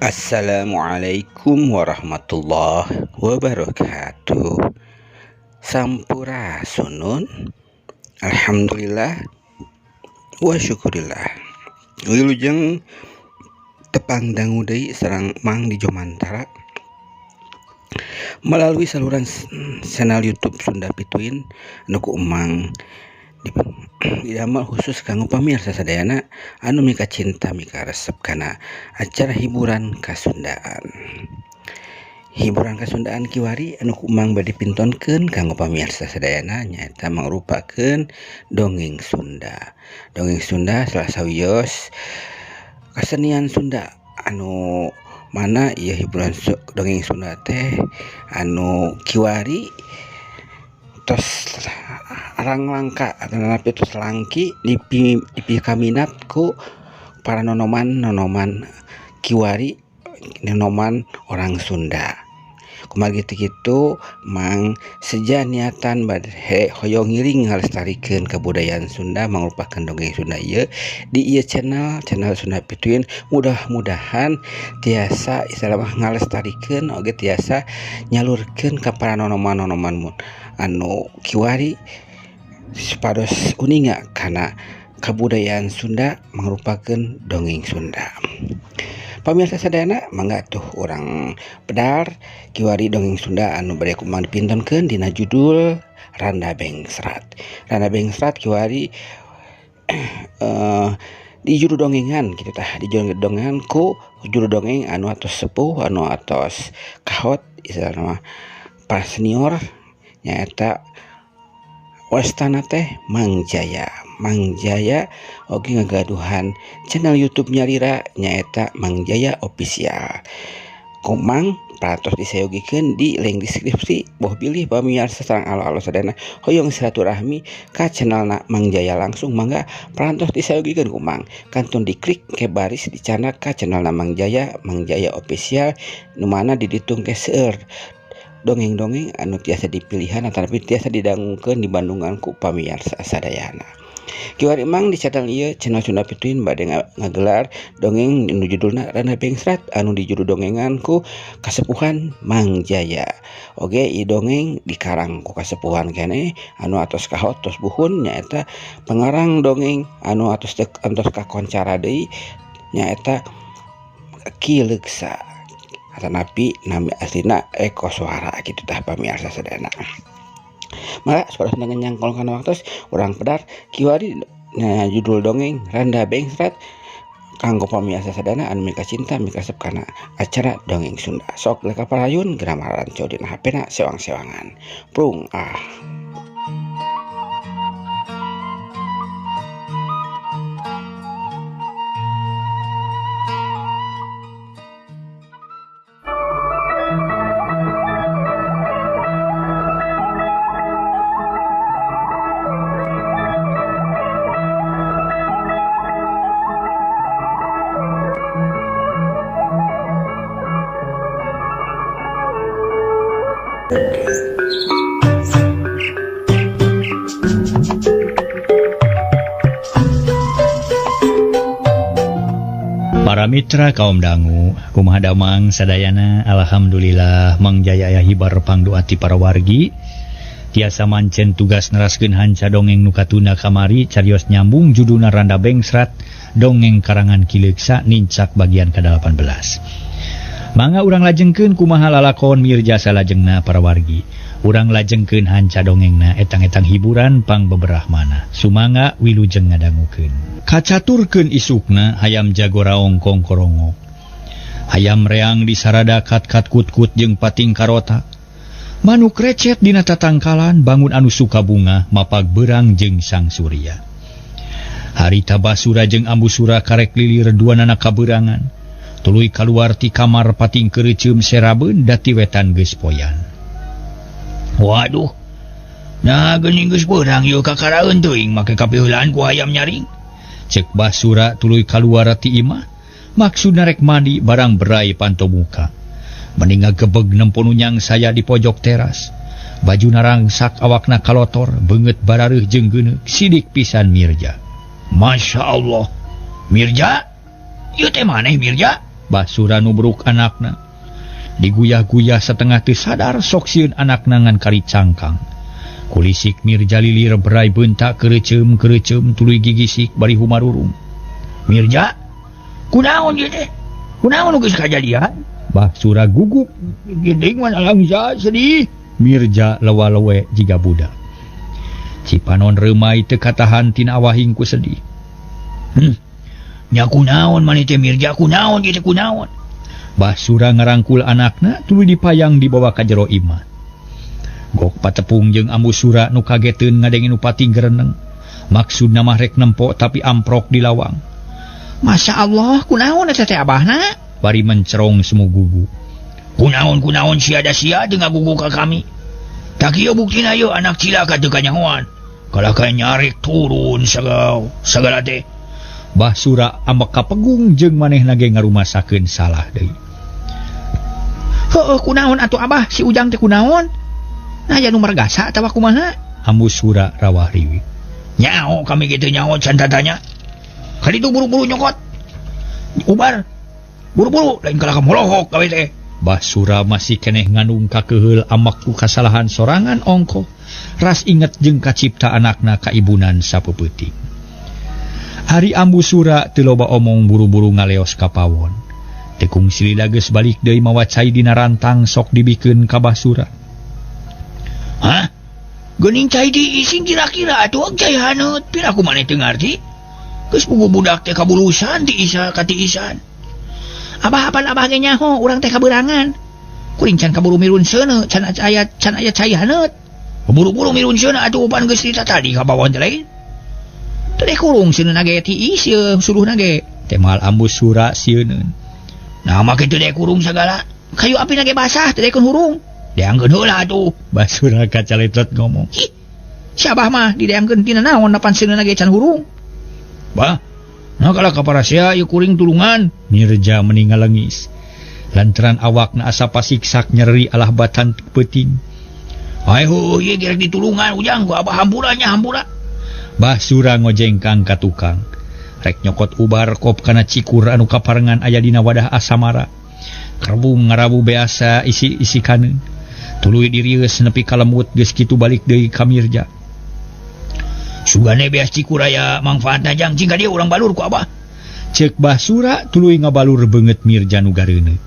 Assalamualaikum warahmatullahi wabarakatuh. Sampurasunun. Alhamdulillah wa syukurillah. Wilujeng tepang dangu deui sareng Mang Dijo Mantara melalui saluran channel YouTube Sunda Pituin anu ku Emang didamel khusus kanggo pamirsa sadayana anu mika cinta mika resep kana acara hiburan kasundaan. Hiburan kasundaan kiwari anu ku Emang bade dipintonkeun kanggo pamirsa sadayana nyaeta mangrupakeun dongeng Sunda. Dongeng Sunda salah sawios kesenian Sunda anu mana ieu hiburan dongeng Sunda teh anu kiwari tos arang langka atanapi tos langki dipikaminat ku para nonoman-nonoman kiwari nonoman orang Sunda. Kumargi teu kitu Mang seja niatan bade hoyong ngiring ngalestarikeun kabudayaan Sunda mangrupakeun dongeng Sunda ieu di ieu channel Sunda Pituin mudah-mudahan tiasa istilah mah ngalestarikeun oge tiasa nyalurkeun ka para nonoman-nonoman anu kiwari supados uninga kana kabudayaan Sunda mangrupakeun dongeng Sunda. Pamirsa sadayana mangga tuh urang pedar kiwari dongeng Sunda anu bade ku Mang dipintonkeun dina judul Randa Bengsrat. Randa Bengsrat kiwari di juru dongengan kitu tah, di juru dongengan ku juru dongeng anu atos sepuh anu atos kahot istilahna mah para senior nyaeta wastana teh Mang Jaya. Mang Jaya oge ngagaduhan channel YouTube nyalira nyaeta Mang Jaya Official. Komang parantos disayogikeun di link deskripsi boh bilih pamirsa sareng alo-alo sadayana hoyong silaturahmi ka channelna Mang Jaya langsung mangga parantos disayogikeun ku Mang. Kantun diklik ke baris dicandak ka channelna Mang Jaya, Mang Jaya Official nu mana di ditu ke seueur dongeng-dongeng anu tiasa dipilihan atanapi tiasa didangukeun di Bandungan ku pamirsa sadayana. Kiwari Mang di channel ieu channel Sunda Pituin bade ngagelar dongeng nu judulna Randa Bengsrat anu di juru dongengan ku kasepuhan Mang Jaya. Oge ieu dongeng dikarang ku kasepuhan keneh anu atos kahot tos buhun nyaeta pangarang dongeng anu atos kakoncara deui nyaeta Ki Leuksa atanapi nami aslina Eko Suara kitu tah pamirsa sadayana. Maka supados nyangkol kana waktos urang pedar kiwari nah judul dongeng Randa Bengsrat kanggo pamirsa sadayana anu mika cinta mika resep kana acara dongeng Sunda. Sok leka parayun geura maranco dina HP-na sewang-sewangan. Prung ah. Para mitra kaum dangu, kumaha damang sadayana, alhamdulillah Mang Jaya aya hibar pangdoa ti para wargi. Tiasa mancen tugas neraskeun hanca dongeng nu katunda kamari carios nyambung judulna Randa Bengsrat, dongeng karangan Ki Leuksa nincak bagian ke-18. Mangga urang lajengkeun kumaha lalakon Mirja salajengna para wargi. Urang lajengkeun hanca dongengna etang-etang hiburan pang beberah mana. Sumangga wilujeng ngadangukeun. Kacaturkeun isukna hayam jago raong kongkorongok. Hayam reang disarada kat-kat kut-kut jeung pating karota. Manuk recet dina tatangkalan bangun anu suka bunga mapag berang jeung sang surya. Harita Basura jeung Ambu Sura karek lilir duanana kaberangan. Tuluy kaluar ti kamar pating keureuceum serabeun dati wetan geus poyan. Waduh. Nah geuning geus beurang ieu kakaraeun teuing make kapiheulaan ku hayam nyaring. Cek Basura tuluy kaluar ti imah, maksudna rek mandi barang berai panto muka. Mending ngagebeg nempo nu nyangsaya di pojok teras. Bajuna rangsak awakna kalotor, beungeut barareuh jeung geuneuk, sidik pisan Mirja. Masya Allah. Mirja? Ieu teh maneh Mirja? Basura nubruk anakna. Diguyah-guyah setengah teu sadar sok sieun anakna ngan kari cangkang. Kulisik Mirja lilir berai bentak kereceum-kereceum tuluy gigisik bari humarurung. Mirja, kunaon ieu teh? Kunaon nu geus kajadian? Basura gugup, geuning mah nalangsa sedih. Mirja lewa-lewe jiga budak. Cipanon reumai teu katahan tina awahing ku sedih. Nya kunaon maneh teh Mirja, kunaon ieu teh kunaon? Basura ngarangkul anakna tuluy dipayang dibawa ka jero imah. Gok patepung jeung Ambu Sura nu kageteun ngadenge nu pating gereneng. Maksudna mah rek nempo tapi amprok di lawang. Masya Allah, kunaon eta teh abahna? Bari mencerong semu gugu. Kunaon kunaon sia da sia teu ngagugu ka kami. Tak ieu buktina ieu anak cilaka teu kanyahoan. Kalaka nyarik turun sagala teh. Basura ambek kapegung jeung manehna ge ngarumasakeun salah deui. Heueuh kunaon atuh abah si Ujang teh kunaon? Nah aya nu margasa atawa kumaha? Ambu Sura rawah riwi. Nyaho kami kitu nyaho can tatanya. Kali itu buru-buru nyokot. Ubar. Buru-buru lain kalah molohok gawe teh. Basura masih keneh ngandung kakeheul amak ku kasalahan sorangan ongkoh. Ras inget jeung kacipta anakna kaibunan sapeupeting. Ari Ambu Sura teu loba omong buru-buru ngaleos ka pawon. Tekung silila geus balik deui mawa cai dina rantang sok dibikeun ka Basura. Hah? Geuning cai diising kira-kira atuh cai haneut, piraku maneh teu ngarti? Geus puguh budak teh kabulusan ti isa ka tiisan. Abah apan abah ge nyaho urang teh kabeurangan. Kuring can kaburu mirun seuneu, can aya cai haneut. Buru-buru mirun seuneu atuh pan geus tadi ka bawon teh lain. Teh kurung seuneu ge tiis ieu suluhna ge. Temal Ambu Sura sieuneun. Nah make teu dek kurung sagala. Kayu api na ge basah teu dekeun hurung. Deangkeun heula atuh. Basura kacaletot ngomong. Ih, si abah mah dideangkeun tina naon napan seuneu ge can hurung. Bah, nah kalah ka parasea ieu kuring tulungan. Mirja meni ngalengis. Lantaran awakna asa pasiksak nyeri alah batan peuting. Ai heueuh ieu gerek ditulungan Ujang ku abah hampura nya hampura. Basura ngojengkang ka tukang. Rek nyokot ubar kop kana cikur anu kaparengan aya dina wadah asamara. Kerbung ngarabu beasa isi-isi kaneun. Tuluy dirieus nepi ka lemut geus kitu balik deui ka Mirja. Sugane beas cikur aya mangfaatna jang cing ka dieu urang balur ku abah. Ceuk Basura tuluy ngabalur beungeut Mirja nu gareuneuh.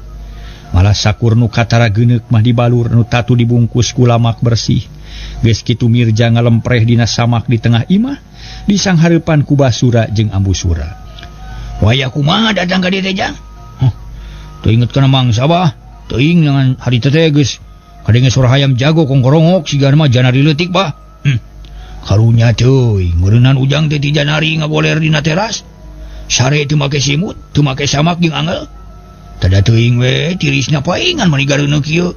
Malah sakur nu katara geuneuk mah dibalur nu tatu dibungkus ku lamak bersih. Geus kitu Mirja ngalempreh dina samak di tengah imah disanghareupan ku Basura jeung Ambu Sura. Waya kumaha datang ka dieu teh jang? Huh, teu inget kana mangsa bah. Teuing dengan hari teh geus kadenge sora hayam jago kongkorongok sigana mah janari leutik bah. Karunya teuing meureunnan Ujang teh ti janari ngagoler dina teras. Sare teu make simut, teu make samak jeung angel. Tada teuing we tirisna paingan mani gareuneu kieu.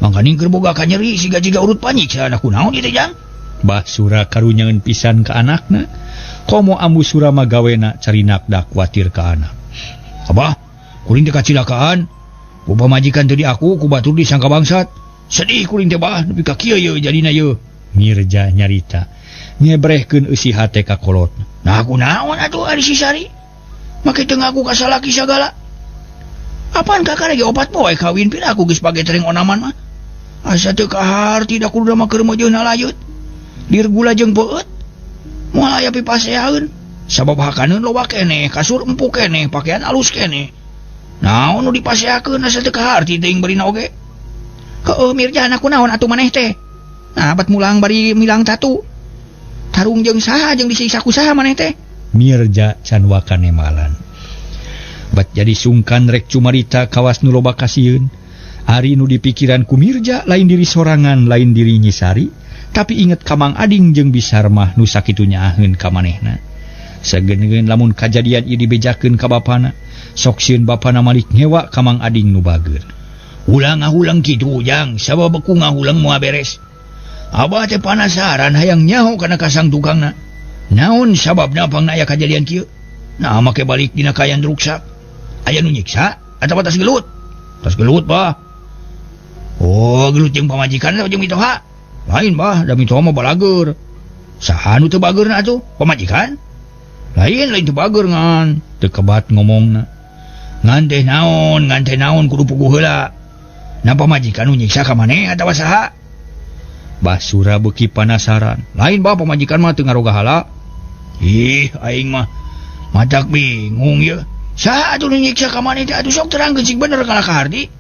Mangkaning keur boga kanyeri siga-siga urut panyiksa kunaon ieu teh jang? Basura karunyaeun pisan ka anakna. Komo Ambu Sura mah gawena carinak dak kuatir ka anak. Abah, kuring teh kacilakaan. Ku pamajikan teu di aku ku batur disangka bangsat. Sedih kuring teh bah nepi ka kieu yeuh jadina yeuh. Mirja nyarita nyebrehkeun eusi hate ka kolot. Nah kunaon atuh ari si Sari? Make teu ngaku ka salaki sagala. Apaan kakak lagi opat poe kawin pira aku geus page tering onaman mah. Asa teu kaharti da kudu mah keur meujeuhna layut. Dir gula jeung peueut. Moal aya pipaseaeun. Sabab hakaneun loba keneh, kasur empuk keneh, pakaian alus keneh. Naon nu dipaseakeun asa teu kaharti teuing berina oge. Heueuh Mirja kunaon atuh maneh teh? Nah bat mulang bari milang tatu. Tarung jeung saha jeung disiksa ku saha maneh teh? Mirja can wakanemalan. Bat jadi sungkan rek cumarita kawas nu loba kasieun. Ari nu dipikiran ku Mirja lain diri sorangan lain diri Nyi Sari, tapi inget ka Mang Ading jeung Bisar mah nu sakitu nyaaheun ka manehna. Sageun-geun lamun kajadian ieu dibejakeun ka bapana, sok sieun bapana malik ngewa ka Mang Ading nu bager. Ulah ngahulang kitu Ujang, sabab ku ngahulang moal beres. Abah teh panasaran hayang nyaho kana kasang tukangna. Naon sababna pangna aya kajadian kieu? Nah make balik dina kayan ruksak. Aya nu nyiksa atawa tas gelut? Tas gelut bah. Oh, gelut jeung pamajikan atawa jeung mitoha? Lain bah, da mitoha mah balager. Saha nu teu bageurna atuh? Pamajikan? Lain lain teu bager ngan. Teu kebat ngomongna. Ngan teh naon kudu puguh heula. Napa majikan nu nyiksa ka maneh atawa saha? Basura beuki panasaran. Lain bah pamajikan mah teu ngaroga hala. Ih, aing mah matak bingung ye. Saha atuh nu nyiksa ka maneh teh atuh sok terangkeun sing bener kalah ka hardi.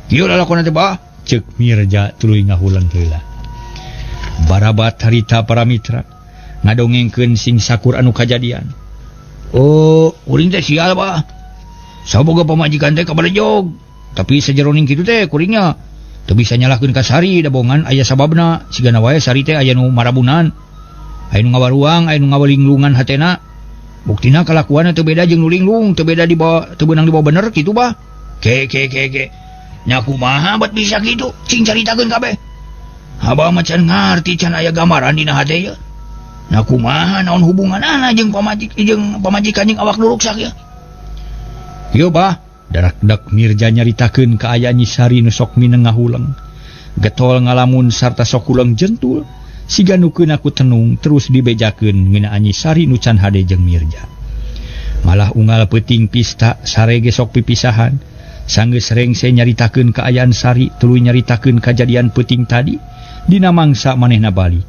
Kieu lalakonna teh bah. Ceuk Mirja tuluy ngahulang heula. Barabat harita para mitra ngadongengkeun sing sakur anu kajadian. Oh, kuring teh sial bah. Saboga pamajikan teh kabalejog. Tapi sajeroning kitu teh kuringnya teu bisa nyalahkeun ka Sari da bongan aya sababna. Sigana wae Sari teh aya nu marabunan, aya nu ngawaruang, aya nu ngawalinglungan hatena. Buktina kalakuanna teu beda jeung nu linglung, teu beda dibawa, teu beunang dibawa bener kitu bah. Ke ke ke ke. Nya kumaha bet bisa kitu? Cing caritakeun kabeh. Abah mah can ngarti can aya gambaran dina hate ieu. Nya kumaha naon hubunganana jeung pamajikan jeung awak nu ruksak ieu? Ieu bah. Darakdak Mirja nyaritakeun ka aya Nyi Sari nu sok mineng ngahuleng. Getol ngalamun sarta sok huleng jentul, siga nu keuna ku tenung terus dibejakeun ngeunaan Nyi Sari nu can hade jeung Mirja. Malah unggal peuting pista sare ge sok pipisahan. Sanggeus rengse nyaritakeun kaayaan Sari tuluy nyaritakeun kajadian peuting tadi dina mangsa manehna balik.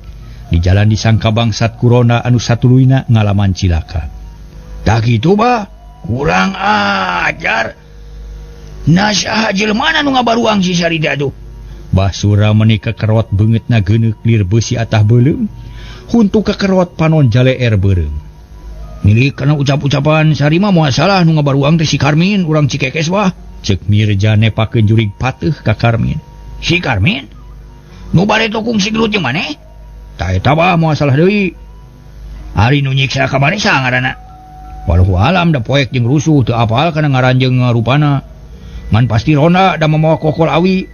Di jalan disangka bangsat kurona anu satuluyna ngalaman cilaka. Tah kitu bah, kurang ajar. Nasaha jelema nu ngabaruang si Sari teh atuh. Basura meuni kekerot beungeutna geuneuk lir beusi atah beuleum, huntu kekerot panon jaleer beureum. Milik kana ucap-ucapan Sari mah moal salah nu ngabaruang teh si Karmin urang Cikekes wah. Ceuk Mirja nepakeun jurig pateuh ka Karmin. Si Karmin? Nu bare tokung si gelut jeung maneh? Tah eta bah moal salah deui. Ari nu nyiksa ka maneh saha ngaranna? Walau alam da poek jeung rusuh teu apal kana ngaran jeung rupana. Ngan pasti ronda da mamawa kokol awi.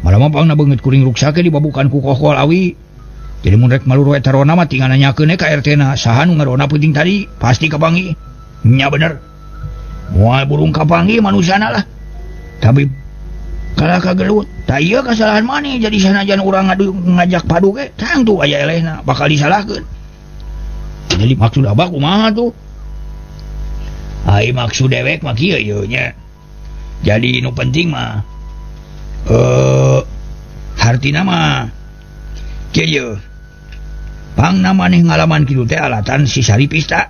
Malah mah pangna beungeut kuring ruksak ge dibabukan ku kokol awi. Jadi mun rek maluru eta ronda mah tinggal nanyakeun ka RT na saha nu ngarona peuting tadi, pasti kapanggih. Nya bener. Moal burung kapanggih manusana lah. Tapi kalah kagelut. Tah ieu kasalahan maneh jadi sanajan urang ngajak padu ge tangtu aya elehna bakal disalahkeun. Jadi maksud abah kumaha tuh? Ai maksud dewek mah kieu ieu nya. Jadi nu penting mah hartina mah kieu pangna maneh ngalaman kitu teh alatan si Sari pista.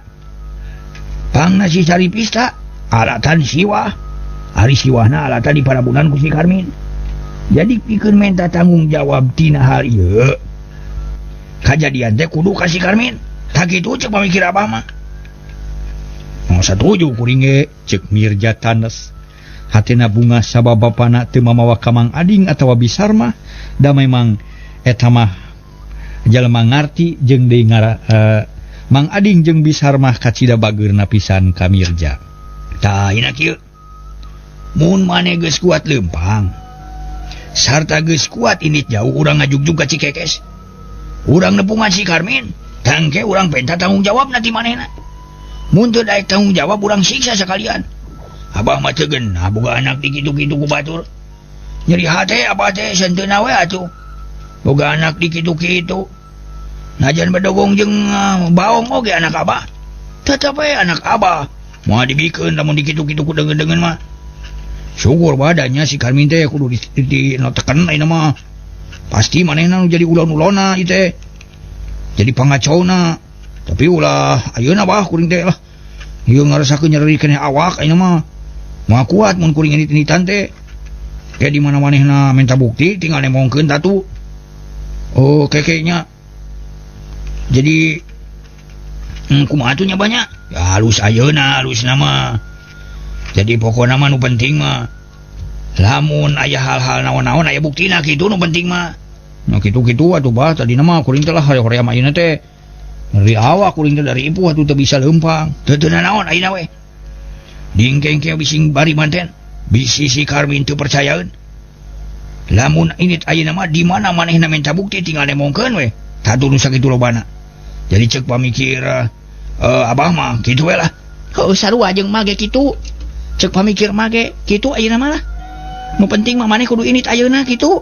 Pangna si Sari pista alatan siwah. Ari siwahna alatan di parabunan ku si Karmin. Jadi pikeun menta tanggung jawab tina hal ieu. Kajadian teh kudu ka si Karmin. Tah kitu ceuk pamikir abah mah. Moal satuju kuring ge ceuk Mirja tanes. Hatena bunga sabab bapana teu mamawa ka Mang Ading atawa Bisarmah da memang eta mah jalma ngarti jeung deui ngara Mang Ading jeung Bisarmah kacida bageurna pisan ka Mirja. Tah ina kieu. Mun maneh geus kuat leumpang sarta geus kuat ini jauh urang ngajugjug ka Cikekes. Urang nepungan si Karmin, tangke urang penta tanggung jawab na ti manehna. Mun teu daek tanggung jawab urang siksa sakalian. Abah mah teu geunah boga anak di kitu-kitu ku batur. Nyeri hate abah teh senteuna we atuh. Boga anak di kitu-kitu. Najan bedogong jeung baong oge anak abah. Tetep we anak abah. Moal dibikeun lamun di kitu-kitu ku deungeun-deungeun mah. Syukur badannya si Karmin teh kudu di teken ayeuna mah. Pasti manehna nu jadi ulon-ulona ieu teh. Jadi pangacauna. Tapi ulah ayeuna bah kuring teh lah. Ieu ngarasakeun nyeri keneh awak ayeuna mah. Moal kuat mun kuring ini-initan teh. Kayak di mana manehna minta bukti tinggal nemongkeun tatu. Oh, kekenya. Jadi kumaha atuh nya banyak? Ya halus ayeuna, halus nama. Jadi pokona mah nu penting mah lamun aya hal-hal naon-naon aya buktina kitu nu penting mah. Nah kitu-kitu atuh bah tadina mah kuring teh lah hoream ayeuna teh. Dari awak kuring teh dari ibu atuh teu bisa leumpang. Teu teu naon ayeuna we. Dingkengke bising bari manten. Bisi si Karmin teu percayaeun. Lamun init ayeuna mah di mana manehna minta bukti tinggal nemongkeun we. Tadu nu sakitu lobana. Jadi ceuk pamikir abah mah kitu we lah. Heuh sarua jeung mah ge kitu. Ceuk pamikir mah ge kitu ayeuna mah lah. Nu penting mah maneh kudu init ayeuna kitu.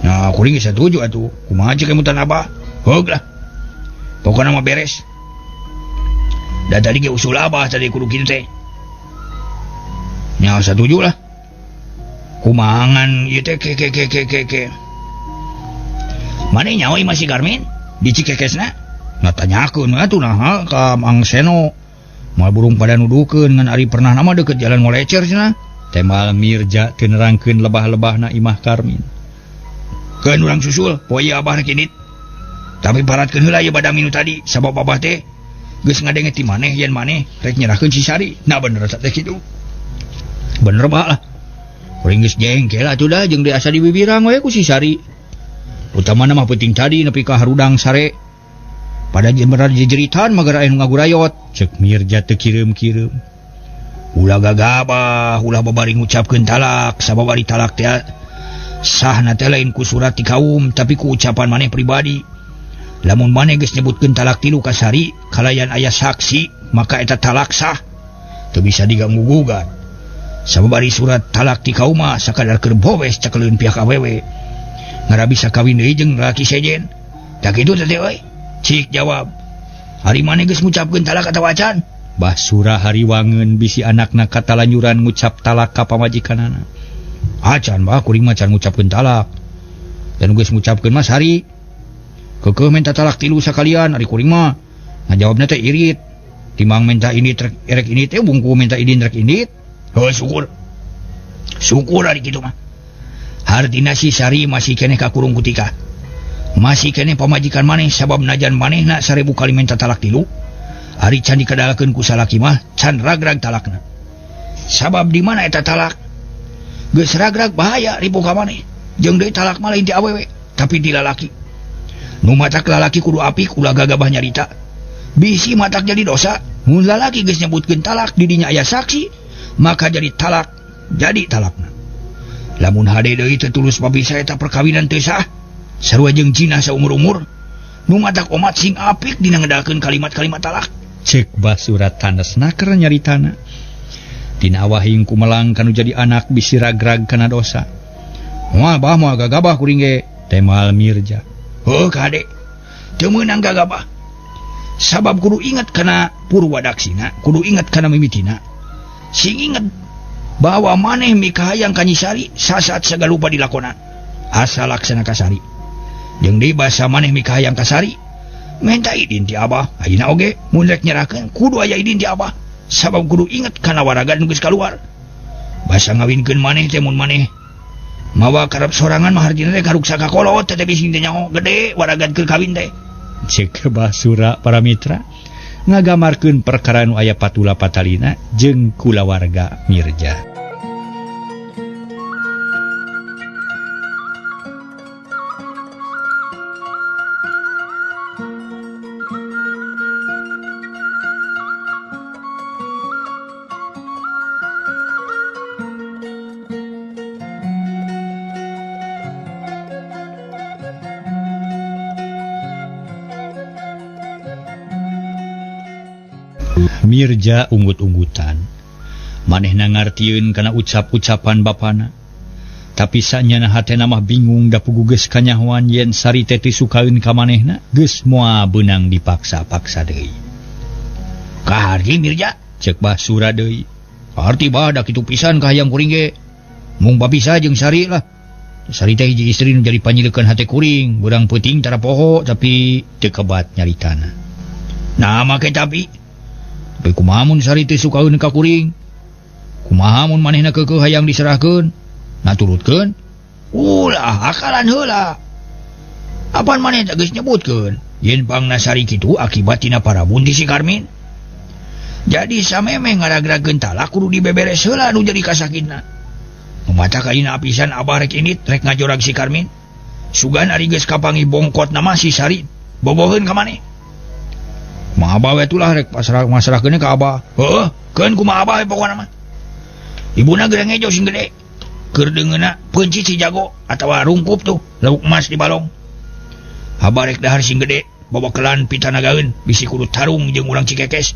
Nah, kuring geus satuju atuh. Kumaha ceuk kemutan abah? Heug lah. Pokona mah beres. Da tadi ge usul abah tadi kudu kitu teh. Nya satuju lah. Kumangan ieu teh ke ke ke ke ke. Maneh nyaho imah si Karmin di Cikekesna? Ngatanyakeun atuh naha ka Mang Seno. Moal burung pada nuduhkeun ngan ari pernah nama deket jalan ngolecer cenah. Temal Mirja teu nerangkeun lebah-lebahna imah Karmin. Keun urang susul, poe ieu abah rek indit. Tapi paratkeun heula ieu badami nu tadi sabab abah teh geus ngadenge ti maneh yen maneh rek nyerahkeun si Sari. Nah bener teh kitu. Bener bah lah. Kuring geus jengkel atuh dah jeung asa dibibirang we ku si Sari. Utamana mah penting tadi nepi ka harudang sare. Pada jemeran jejeritan magara aya nu ngagurayot. Cek Mirja teu kireum-kireum. Ulah gagabah, ulah babari ngucapkeun talak, sabab ari talak teh sahna teh lain ku surat ti kaum tapi ku ucapan maneh pribadi. Lamun maneh geus nyebutkeun talak tilu ka Sari, kalayan aya saksi, maka eta talak sah. Teu bisa diganggu gugat. Sabab ari surat talak ti kaum mah sakadar keur bowes cakeleun pihak awewe. Ngara bisa kawin deui jeung lalaki sejen. Tah kitu teh euy. Cik jawab. Ari maneh geus ngucapkeun talak atawa acan? Basura hariwangeun bisi anakna katalanjuran ngucap talak ka pamajikanana. Acan bah kuring mah can ngucapkeun talak. Dan geus ngucapkeun mah Sari. Keukeuh minta talak tilu sakalian ari kuring mah. Ngajawabna teh irit. Timang minta ini rek erek ini teh bungku minta idin rek indit. Heuh syukur. Syukur ari kitu mah. Hartina si Sari masih keneh kakurung kutika. Masih keneh pamajikan maneh sabab najan manehna 1000 kali minta talak tilu. Ari can dikadalakeun ku salaki mah can ragrag talakna. Sabab di mana eta talak? Geus ragrag bahaya ribu ka maneh. Jeung deui talak mah lain ti awewe, tapi ti lalaki. Nu matak lalaki kudu apik ulah gagabah nyarita. Bisi matak jadi dosa. Mun lalaki geus nyebutkeun talak di dinya aya saksi, maka jadi talak, jadi talakna. Lamun hade deui teu tulus pabisa eta perkawinan teu sah. Sarua jeung jinah saumur-umur. Nu matak omat sing apik dina ngedalkeun kalimat-kalimat talak. Cek Basura tanes naker nyaritana. Tina awahing kumelang kanu jadi anak bisi ragrag kana dosa. Moal bah moal gagabah kuring ge. Temal Mirja. Heuh kade. Teu meunang gagabah. Sabab kudu inget kana purwadaksina, kudu inget kana mimitina. Sing inget bahwa maneh mikahayang ka Nyi Sari sasaat sagala rupa dilakonan. Asa laksana ka Sari. Jeung deui basa maneh mikahayang ka Sari, minta idin ti abah. Ayeuna oge mun rek nyerahkeun kudu aya idin ti abah. Sabab kudu inget kana waraga nu geus kaluar. Basa ngawinkeun maneh teh mun maneh mawa karep sorangan mah hartina teh karuksa ka kolot teh bisi teh nyaho gede waragan keur kawin teh. Cek Basura para mitra ngagamarkeun perkara nu aya patula patalina jeung kulawarga Mirja. Mirja unggut-unggutan. Manehna ngartieun kana ucap-ucapan bapana. Tapi sanyana hatena mah bingung da puguh geus kanyahoan yen Sari teh teu sukaeun ka manehna, geus moal beunang dipaksa-paksa deui. Kaharti Mirja? Ceuk Basura deui. Kaharti bah da kitu pisan kahayang kuring ge. Mung papisa jeung Sari lah. Sari teh hiji istri nu jadi panyileukeun hate kuring, beurang peuting tara poho tapi teu kebat nyaritana. Nah make tapi tapi kumaha mun Sari teh sukaeun ka kuring? Kumaha mun manehna keukeuh hayang diserahkeun? Nah turutkeun? Ulah akalan heula. Apan maneh teh geus nyebutkeun yen pangna Sari kitu akibat tina parabun ti si Karmin. Jadi samemeh ngaragrageun talak kudu dibeberes heula nu jadi kasakitna. Matak ayeuna apisan abah rek indit rek ngajorag si Karmin. Sugan ari geus kapanggih bongkotna mah si Sari boboheun ka maneh. Kumaha abah we tulah rek pasrah masrahkeun ka abah. Heuh, keun kumaha abah we pokona mah. Ibuna gereng ngejo sing gede. Keur deungeunna peuncit si jago atawa rungkup tuh lauk emas di balong. Abah rek dahar sing gede bawa kelan pitanagaeun bisi kudu tarung jeung urang Cikekes.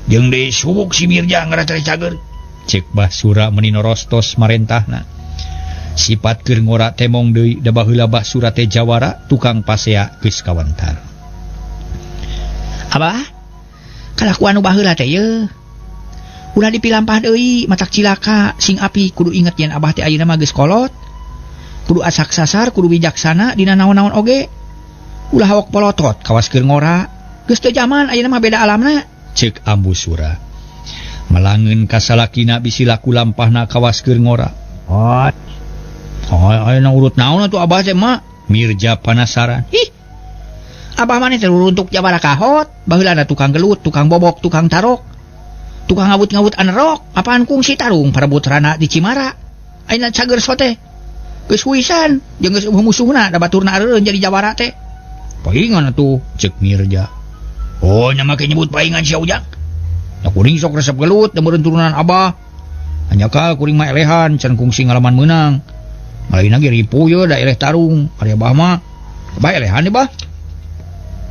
Jeung deui subuk si Mirja ngaratere cager. Cek Basura meni norostos marentahna. Sifat keur ngora temong deui da baheula Basura teh jawara tukang pasea geus kawentar. Abah, kalakuan nu baheula teh yeuh. Ulah dipilampah deui matak cilaka sing api kudu inget yen abah teh ayeuna mah geus kolot. Kudu asak sasar kudu bijaksana dina naon-naon oge. Ulah hawak polotot kawas keur ngora. Geus teu jaman ayeuna mah beda alamna. Ceuk Ambu Sura. Melangeun ka salakina bisi laku lampahna kawas keur ngora. Oh. Ayeuna urut naon atuh abah teh mah? Mirja panasaran. Ih. Abah maneh teh ruruntuk jabara kahot, baheulana tukang gelut, tukang bobok, tukang tarok. Tukang ngawut-ngawut anerok, apaan kungsi tarung parebut rana di Cimara. Ayeuna cager sote. Geus huisan, jeung geus eueuh musuhna da baturna areureun jadi jawara teh. Paingan atuh, ceuk Mirja. Oh, nya make nyebut paingan sia Ujang. Da kuring sok resep gelut da meureun turunan abah. Hanya kuring mah elehan can kungsi ngalaman meunang. Malaina ge ripuh ye da eleh tarung, ari abah mah. Abah elehan deh bah.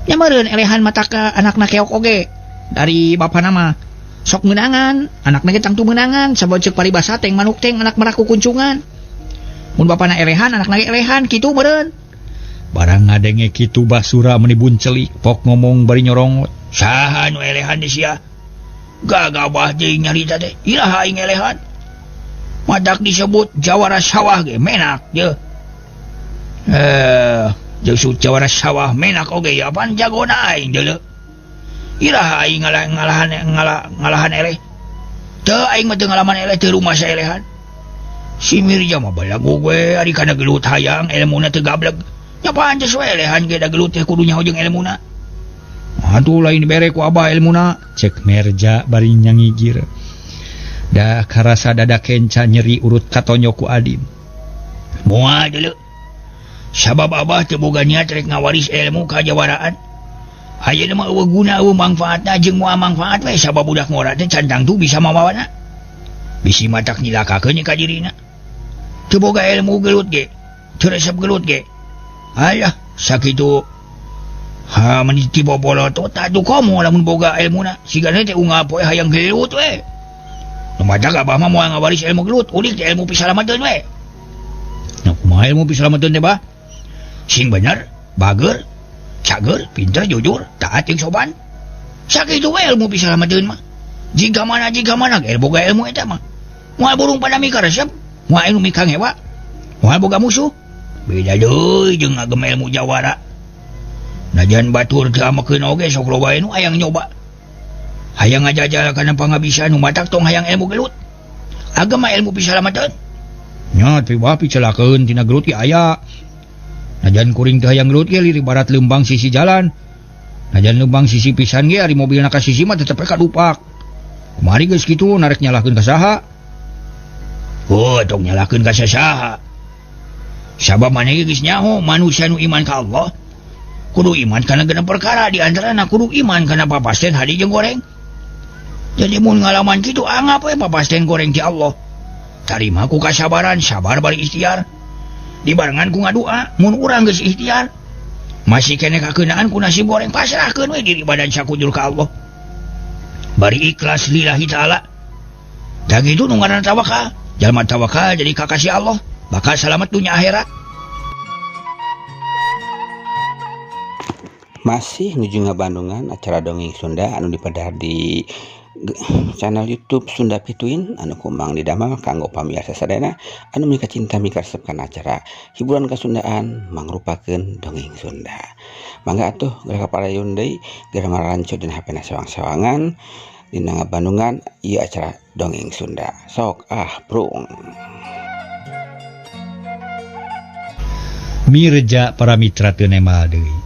Nya meureun elehan mata ka anakna keok oge. Dari bapana mah sok meunangan, anakna ge tangtu meunangan, sabab ceuk paribasa teh manuk teh anak merak kukuncungan. Mun bapana elehan, anakna ge elehan kitu meureun. Barang ngadenge kitu Bah Sura meuni buncelik, pok ngomong bari nyorongot. Saha nu elehan di sia? Gagabah deui nyarita teh. Iraha aing elehan. Madak disebut jawara sawah ge menak ye. Jeung jawara sawah menak oge ya apaan jagona aing deuleu. Iraha aing ngalahan eleh. Teu aing mah teu ngalaman eleh teu rumah saelehan. Si Mirja mah balagu we ari kana gelut hayang elmuna teu gableg. Nya pantes we elehan ge da gelut teh kudu nyaho jeung elmuna. Aduh lain dibere ku abah elmuna, cek Mirja bari nyangigir. Da karasa dada kenca nyeri urut katonyo ku Adim. Moal deuleu. Sabab abah teu boga niat rek ngawaris ilmu ka jawaraan. Ayeuna mah eueuh guna eueuh mangfaatna jeung moal mangfaat we sabab budak ngora teh can tangtu bisa mamawana. Bisi matak nyilakakeun ka dirina. Teu boga ilmu gelut ge, teu resep gelut ge. Alah, sakitu ha meni ti bobolotot atuh komo lamun boga ilmuna. Sigana teh unggal poe hayang gelut we. Nu matak abah mah moal ngawaris ilmu gelut, udik teh ilmu pisalamateun we. Nah, kumaha ilmu pisalamateun teh bah? Sing bener, bager, cager, pinter, jujur, taat jeung sopan. Sakitu we ilmu pisalamateun mah. Jiga mana ge boga ilmu eta mah. Moal burung pada mika resep, moal anu mika ngewa, moal boga musuh. Beda deui jeung ngagem ilmu jawara. Najan batur teu amekeun oge sok loba nu hayang nyoba. Hayang ngajajal kana pangabisa nu matak tong hayang ilmu gelut. Agama ilmu pisalamateun. Nya teh bah picelakeun tina gelut ge aya. Najan kuring teh hayang gelut ge lirik barat lembang sisi jalan. Najan lembang sisi pisan ge ari mobilna ka sisi mah tetep kadupak. Kumari geus kitu narek nyalahkeun ka saha? Oh, tong nyalahkeun ka saha. Sabab maneh geus nyaho manusia nu iman ka Allah kudu iman kana genep perkara di antarana kudu iman kana papasten hadi jeung goreng. Jadi mun ngalaman kitu anggap we papasten goreng ti Allah. Tarima ku kasabaran, sabar bari ikhtiar. Dibarengan ku ngadua, mun urang geus ikhtiar masih keneh kakeunaan ku nasib goreng pasrahkeun we diri badan sakujur ka Allah. Bari ikhlas lillahi taala. Da kitu nu ngaranna tawakal. Jalma tawakal jadi kakasih Allah, bakal salamet dunya akhirat. Masih nuju ngabandungan acara dongeng Sunda anu dipedar di channel YouTube Sunda Pituin anu kumang didamel kanggo pamirsa sadayana anu mika cinta mika resep kana acara hiburan kasundaan mangrupakeun dongeng Sunda. Mangga atuh geura kaparayun deui geura maranco dina HP na sewang-sewangan dina ngabandungan ieu acara dongeng Sunda. Sok ah prung. Mirja para mitra teu nemal deui.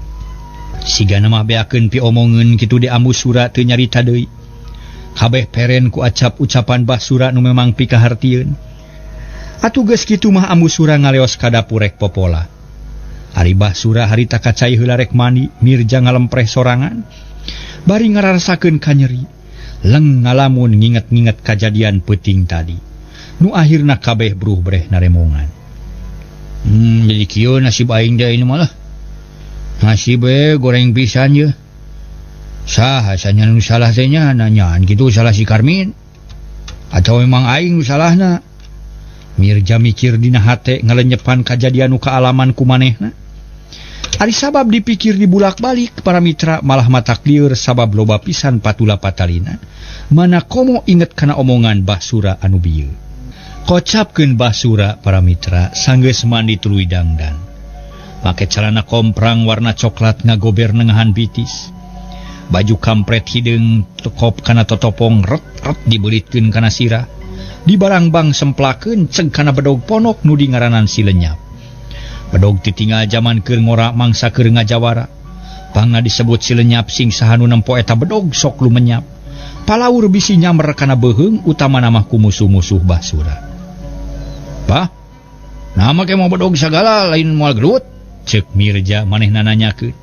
Sigana mah beakeun piomongeun kitu di Ambu Sura teu nyarita deui. Kabeh peren ku acap ucapan Bah Sura nu memang pikahartieun. Atuh geus kitu mah Ambu Sura ngaleos ka dapur rek popola. Ari Bah Sura harita ka cai heula rek mandi, Mirja ngalempreh sorangan. Bari ngarasakeun kanyeri. Leng ngalamun nginget-nginget kajadian peuting tadi. Nu akhirna kabeh bruh breh naremongan. Jadi kieu nasib aing teh ini malah. Nasib we goreng pisan ye. Saha sanya nu salah teh nya nanyaan kitu salah si Karmin atau memang aing nu salahna. Mirja mikir dina hate ngalenyepan kajadian nu kaalaman ku manehna. Ari sabab dipikir dibulak-balik para mitra malah matak lieur sabab loba pisan patula patalina. Mana komo inget kana omongan Basura anu bieu. Kocapkeun Basura para mitra sanggeus mandi tuluy dangdan. Make calana komprang warna coklat ngagober nengahan bitis. Baju kampret hideung tekop kana totopong ret-ret dibelitkeun kana sirah. Dibarangbang semplakeun ceg kana bedog ponok nu dingaranan si lenyap. Bedog titinggal jaman keur ngora mangsa keur ngajawara. Pangna disebut si lenyap sing saha nu nempo eta bedog sok lumenyap. Palaur bisi nyamber kana beuheung utamana mah ku musuh-musuh Basura. Bah, nama ke mau bedog sagala lain moal gelut? Ceuk Mirja manehna nanyakeun.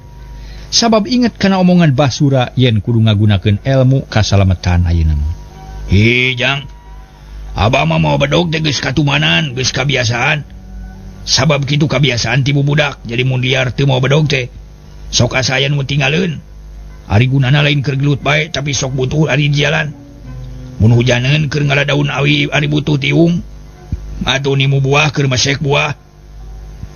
Sabab inget kana omongan Basura yen kudu ngagunakeun elmu kasalametan ayeuna mah. Hi Jang, abah mah mau bedog teh geus katumanan, geus kabiasaan. Sabab kitu kabiasaan ti bubudak, jadi mun liar teu mau bedog teh sok asa aya nu tinggaleun. Ari gunana lain keur gelut bae tapi sok butuh ari jalan. Mun hujaneun keur ngala daun awi ari butuh tiung. Atuh nimu buah keur mesek buah.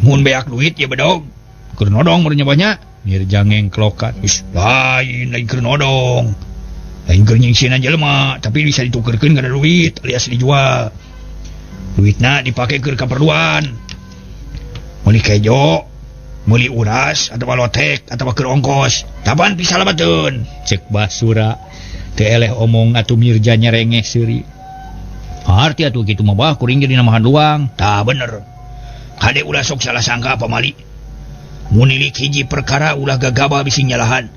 Mun beak duit ya bedog. Keur nodong mun nya Mirja ngengklokan. Ih, lain lain keur nodong. Lain keur nyingsinan jelema, tapi bisa ditukerkeun kana duit alias dijual. Duitna dipake keur kaperluan. Meuli kejo, meuli uras atawa lotek atawa keur ongkos. Taban pisalameteun. Ceuk Basura teu eleh omong atuh Mirja nyerengeh seuri. Arti atuh kitu mah bah kuring jadi namahan luang. Tah bener. Kade ulah sok salah sangka pamali. Mun nilik hiji perkara ulah gagabah bisi nyalahan.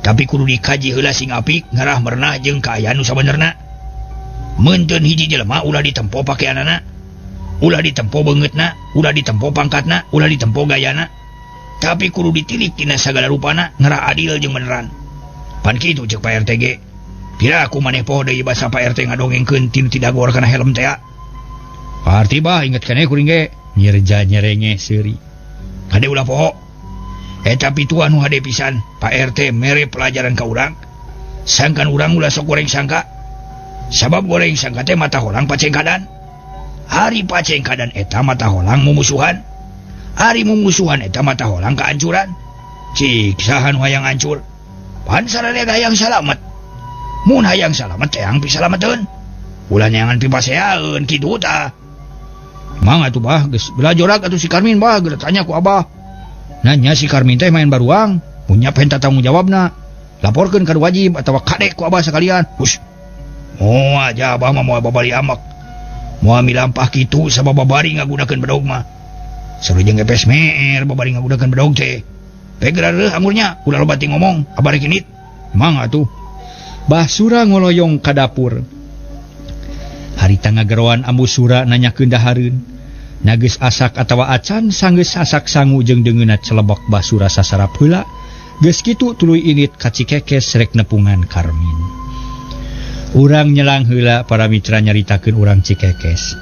Tapi kudu dikaji heula sing apik ngarah merenah jeung kaayaan nu sabenerna. Meunteun hiji jelema ulah ditempo pakeanana, ulah ditempo beungeutna, ulah ditempo pangkatna, ulah ditempo gayana. Tapi kudu ditilik tina sagala rupana ngarah adil jeung beneran. Pan kitu ceuk Pak RT ge. Pira aku maneh poho deui basa Pak RT ngadongengkeun tinu tidagor kana helm teh. Arti bah inget keneh kuring ge. Mirja nyerengeh seuri. Kade ulah poho. Eta pitu anu hade pisan Pak RT mere pelajaran ka urang. Sangkan urang ulah sok goreng sangka. Sabab goreng sangka teh mata holang pacengkadan. Hari pacengkadan eta mata holang mumusuhan. Hari mumusuhan eta mata holang kehancuran. Cik saha nu hayang hancur. Pan sararea hayang salamet. Mun hayang salamet teang pisalameteun. Ulah neangan pipaseaeun kitu tah. Mang atuh bah geus belajorak atuh si Karmin bah geus tanya ku abah. Nanya si Karmin teh main baruang, punya penta tanggung jawabna. Laporkeun ka wajib atawa kadek ku abah sekalian. Hus. Oh aja abah mah moal babari amak. Moal milampah kitu sabab babari ngagunakeun bedog mah. Saru jeung gepes meer babari ngagunakeun bedog teh. Pegeura reuh angurnya, ulah loba ting ngomong, abah rek indit. Mang atuh. Basura ngoloyong ka dapur. Harita ngageroan Ambu Sura nanyakeun dahareun. Nageus asak atawa acan sanggeus asak sangu jeung deungeunna celebok Basura sasarap heula. Geus kitu tuluy init ka Cikekes rek nepungan Karmin. Urang nyelang heula para mitra nyaritakeun urang Cikekes.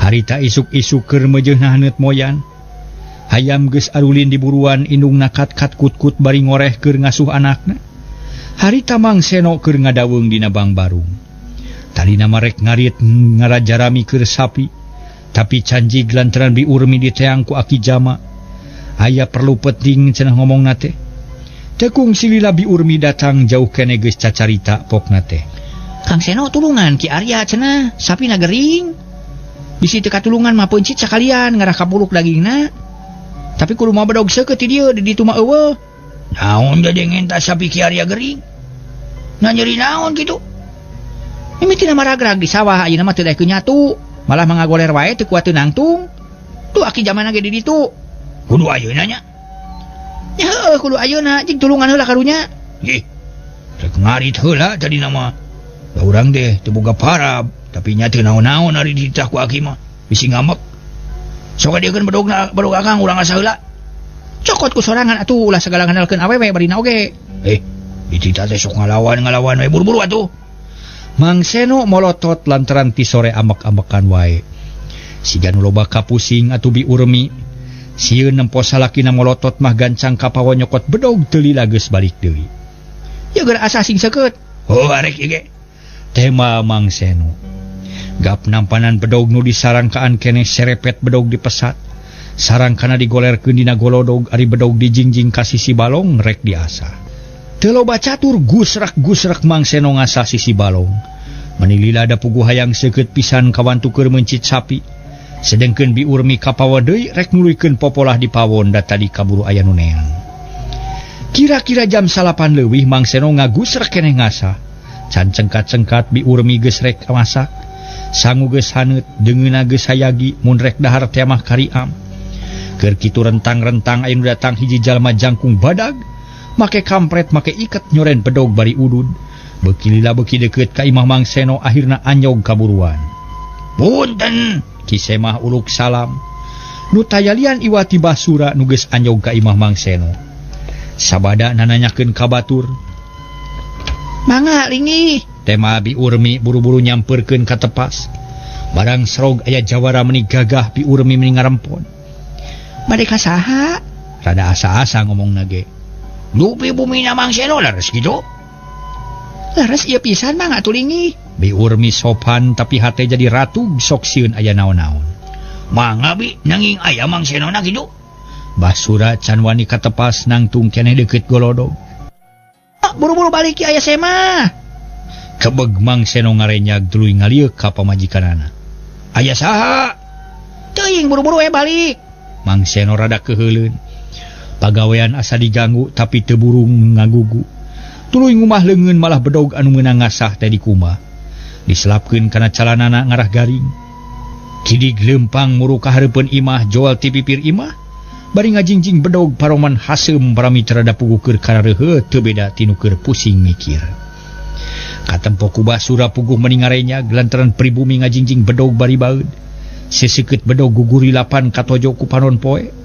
Harita isuk-isuk keur meujeuhna haneut moyan. Hayam geus arulin di buruan indungna kat-kat kut-kut bari ngoreh keur ngasuh anakna. Harita Mang Seno keur ngadaweung dina bangbarung. Tadina marek ngarit ngarajarami keur sapi, tapi canjig lantaran biurmi diteang ku aki jama. Aya perlu penting cenah ngomongna teh. Tekung silila biurmi datang jauh kene geus cacarita pokna teh. Kang Seno tulungan Ki Arya cenah, sapina gering. Bisi teu katulungan mah peuncit sakalian ngarah kapuluk dagingna. Tapi kudu mah bedog seukeut ti dieu di ditu mah eueuh. Naon jadi ngenta sapi Ki Arya gering? Nah nyeri naon kitu? Mimitina maragrag di sawah ayeuna mah teu daekeun nyatu, malah mangagoler wae teu kuat teu nangtung. Tuh aki jamana ge di ditu. Kudu ayeuna nya. Nya heueuh kudu ayeuna jeung tulungan heula karunya. Ih. Rek ngarit heula tadina mah. Da urang teh teu boga parab, tapi nya teu naon-naon ari dititah ku aki mah. Bisi ngamek. Sok adiekeun bedogna bedog akang urang asa heula. Cokot ku sorangan atuh ulah sagala ngandalkeun awewe barina oge. Dititah teh sok ngalawan-ngalawan we buru-buru atuh. Mang Seno molotot lantaran ti sore amek-amekan wae. Siga nu loba kapusing atuh biurmi. Sieun nempo salakina molotot mah gancang ka pawo nyokot bedog teu lila geus balik deui. Ye geura asa sing seukeut. Oh arek ieu ge. Tema Mang Seno. Gap nampanan bedog nu disarangkaan keneh serepet bedog dipesat. Sarang kana digolerkeun dina golodog ari bedog dijingjing ka sisi balong rek diasah. Teu loba catur gusrak-gusrak Mang Seno ngasah sisi balong. Meni lila da puguh hayang seukeut pisan kawantu keur meuncit sapi. Sedengkeun Bi Urmi kapawa deui rek nuluykeun popolah di pawon da tadi kaburu aya nu neang. Kira-kira jam 9 leuwih Mang Seno ngagusrek keneh ngasah. Can cengkat-cengkat Bi Urmi geus rek masak. Sangu geus haneut, deungeunna geus hayagi mun rek dahar teh mah kariam. Keur kitu rentang-rentang aya nu datang hiji jalma jangkung badag, make kampret make iket nyoren bedog bari udud. Beuki lila beuki deukeut ka imah Mang Seno akhirna anyog kaburuan. Punten, Ki Semah uluk salam. Nu tayalian iwati Basura nu geus anyog ka imah Mang Seno. Sabada nananyakeun ka batur. Mangga linggih. Tema Bi Urmi buru-buru nyamperkeun ka tepas. Barang serog aya jawara meni gagah Bi Urmi meni ngarempon. Bade ka saha? Rada asa-asa ngomongna ge. Dupi bumina Mang Seno leres kitu. Leres ieu pisan mangga atuh linggih. Bi Urmi sopan tapi hate jadi ratu sok sieun aya naon-naon. Mangga Bi nanging aya Mang Senona kitu. Basura can wani katepas nangtung keneh deukeut golodog. Buru-buru balik aya semah. Kebeg Mang Seno ngarenyag tuluy ngalieuk ka pamajikanana. Aya saha? Teuing buru-buru we balik. Mang Seno rada keuheuleun. Pagawean asa diganggu tapi teu burung ngagugu. Tuluy ngumah leungeun malah bedog anu meunang ngasah teh dikumah. Diselapkeun kana calanana ngarah garing. Kidig leumpang muru ka hareupeun imah joal ti pipir imah. Bari ngajingjing bedog paroman haseum paramitra da puguh keur karareuheut teu beda tinu keur pusing mikir. Katempo ku Basura puguh meni ngarenyag lantaran pribumi ngajingjing bedog bari baeud. Seseukeut bedog guguri lapan katojo ku panon poe.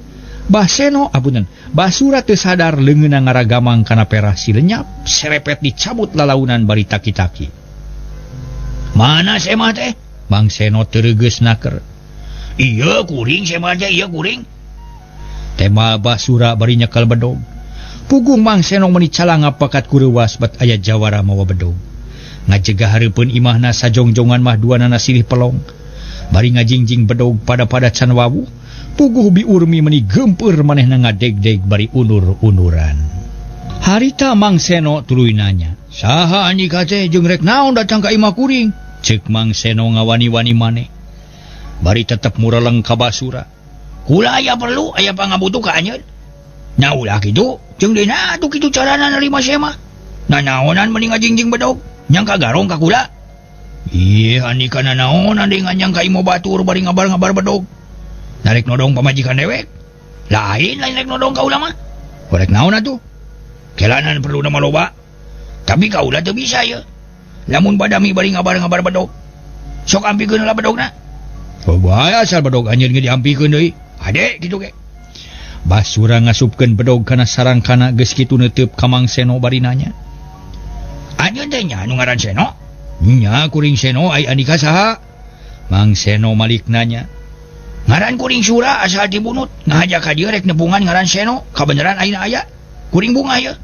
Bah Seno apunten, Basura teu sadar leungeunna ngaragamang kana perah si lenyap, serepet dicabut lalaunan bari taki-taki. Mana semah teh? Mang Seno teu naker. Ieu kuring semah teh, ieu kuring. Tema Basura bari nyekel bedog. Puguh Mang Seno meni calanga pakat kureuwas bat aya jawara mawa bedog. Ngajegah hareupeun imahna sajongjongan mah duanana silih pelong. Bari ngajingjing bedog pada-pada can wawuh. Puguh Bi Urmi meni geumpeur manehna ngadegdeg bari unur-unuran. Harita Mang Seno tuluy nanya, "Saha andika teh jeung rek naon datang ka imah kuring?" Ceuk Mang Seno ngawani-wani maneh. Bari tetep mureleng ka Basura. Kula aya perlu aya pangabutuh ka anjeun. Nya ulah kitu, jeung dina atuh kitu carana narima semah. Nanaonan meni ngajingjing bedog, nyangka garong ka kula. Ih, andika nanaonan deui nganyang ka imah batur bari ngabar-ngabar bedog. Narek nodong pamajikan dewek. Lain lain rek nodong kaula mah. Rek naon atuh? Kelanan perlu nama loba. Tapi kaula teu bisa ye. Lamun badami bari ngabar-ngabar bedog. Sok ampikeun lah bedogna. Oh, bae asal bedog anjeun ge diampikeun deui. Ade kitu ge. Basura ngasupkeun bedog kana sarangkana geus kitu neuteub ka Mang Seno bari nanya. Anjeun teh nya anu ngaran Seno? Nya kuring Seno ai andika saha? Mang Seno malik nanya. Ngaran kuring Sura asal dibunut ngahaja ka dieu rek nepungan ngaran Seno kabeneran ayeuna aya kuring bunga ye.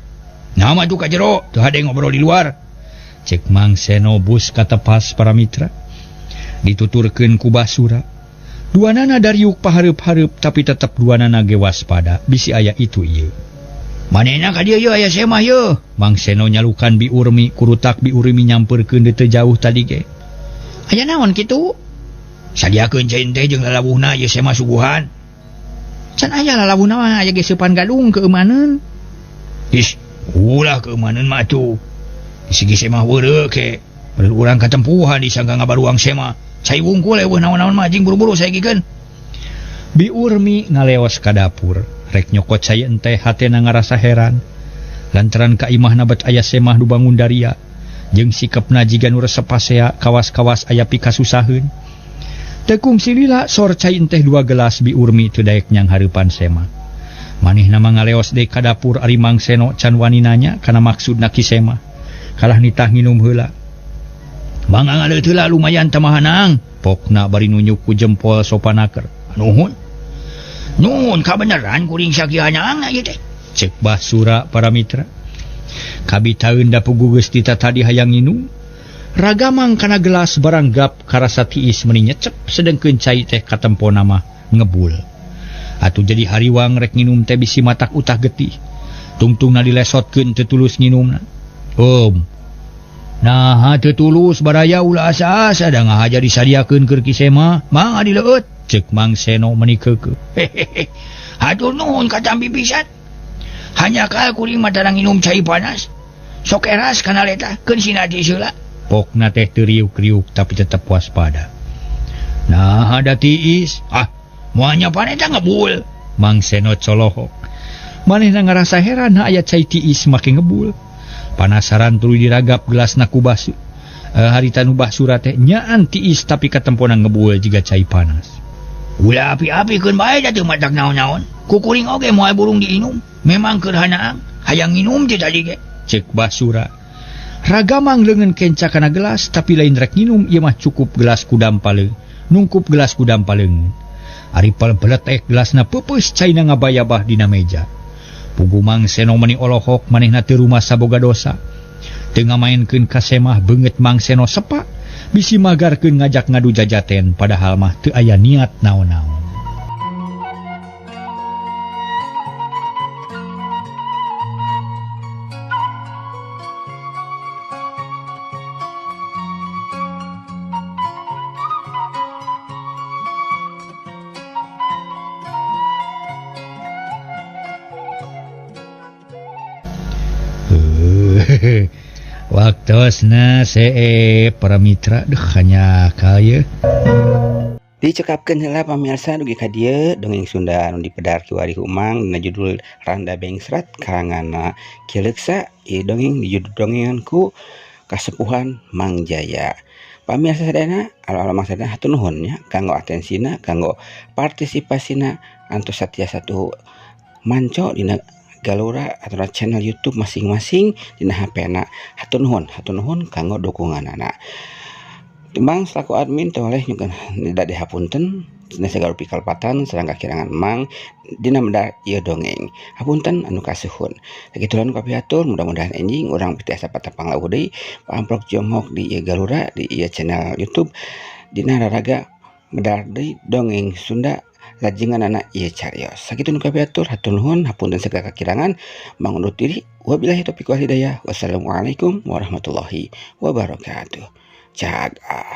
Nah maju ka jero teu hade ngobrol di luar. Cek Mang Seno bus katepas para mitra. Dituturkeun ku Basura. Duanana dariuk pahareup-hareup tapi tetep duanana ge waspada bisi aya itu ieu. Manehna ka dieu ye aya semah ye. Mang Seno nyalukan Bi Urmi kurutak Bi Urmi nyampeurkeun teu jauh tadi ge. Aya naon kitu? Sadiakeun cai teh jeung lalawuhna ieu semah suguhan. Can aya lalawuhna mah aya ge seupan gadung keumeunan. Ih, ulah keumeunan mah atuh. Sigi semah weureuh ke. Perlu urang katempuhan disangka ngabaruang semah. Cai wungkul eueuh naon-naon mah jeung buru-buru saegikeun. Bi Urmi ngaleos ka dapur, rek nyokot cai enteh hatena ngarasa heran. Lantaran ka imahna bet aya semah nu bangun daria, jeung sikepna jiga nu resep pasea kawas-kawas aya pikasusaheun. Tekung silila sor cai enteh 2 gelas Bi Urmi teu daek nyang hareupan semah. Manehna mah ngaleos deui ka dapur ari Mang Seno can wani nanya kana maksudna ki semah. Kalah nitah nginum heula. Mangga ngaleut heula lumayan tamahanang. Pokna bari nunjuk ku jempol sopanaker. Nuhun. Nuhun kabeneran kuring sakihanang ieu teh. Cek Basura para mitra. Kabitaeun da puguh geus tita tadi hayang nginum. Ragamang kana gelas barang gap karasa tiis meni nyecep sedengkeun cai teh katempona mah ngebul. Atuh jadi hariwang rek nginum teh bisi matak utah getih. Tungtungna dilesotkeun teu tulus nginumna. Nah teu tulus baraya ulah asa-asa da ngahaja disadiakeun keur kisema, mangga dileueut. Cek Mang Seno meuni keukeuh. Hehehe. Hatur nuhun katampi pisan. Hanya kal kuring mah tarang nginum cai panas. Sok eras kana leta keun sina tiis heula. Pokna teh teu riuk-riuk tapi tetep waspada. Nah ada tiis. Ah, moal nyapan eta ngebul. Mang Seno colohok. Manehna ngarasa heran aya cai tiis make ngebul. Panasaran tuluy diragap gelasna ku Basu. Harita nu Basura teh nyaan tiis tapi katemponan ngebul jiga cai panas. Ulah api-api keun bae da teu matak naon-naon. Ku kuring oge moal burung diinum. Memang keur hanaang hayang nginum teh tadi ge. Cek Basura. Ragamang leungeun kenca kana gelas tapi lain rek nginum ieu mah cukup gelas kudam paleung. Nungkup gelas kudam paleung. Ari peletek gelasna peupeus caina ngabayabah dina meja. Pugu Mang Seno meuni olohok manehna teu rumah saboga dosa. Teu ngamaenkeun ka semah beungeut Mang Seno sepa, bisi magarkeun ngajak ngadu jajaten padahal mah teu aya niat naon-naon. Waktosna see para mitra duh hanya kaya dicekapkeun heula pamirsa dugi ka dieu dongeng Sunda anu dipedar kiwari ku Mang dina judul Randa Bengsrat karanganna Ki Leuksa ieu dongeng di judul dongengan ku Kasepuhan Mang Jaya. Pamirsa sadayana alo-alo Mang sadayana hatur nuhun nya kanggo atensina kanggo partisipasina antos satiasa satu manco dina galura atau channel YouTube masing-masing dina HP-na. Hatur nuhun kanggo dukunganana. Mang selaku admin toleh nyukeun da dihapunten dina sagala rupi kalepatan sareng kakirangan Mang dina medar ieu dongeng. Hapunten anu kasuhun. Sakitu anu kapihatur mudah-mudahan enjing urang tiasa patepang lawuh deui paamprok jonghok di ieu galura di ieu channel YouTube dina raraga medar deui dongeng Sunda lajengan anak ieu carios. Sakitu nu kapihatur hatur nuhun hapunten sagala kakirangan Mang undur diri wabillahi taufiq wal hidayah. Wassalamualaikum warahmatullahi wabarakatuh. Jaga.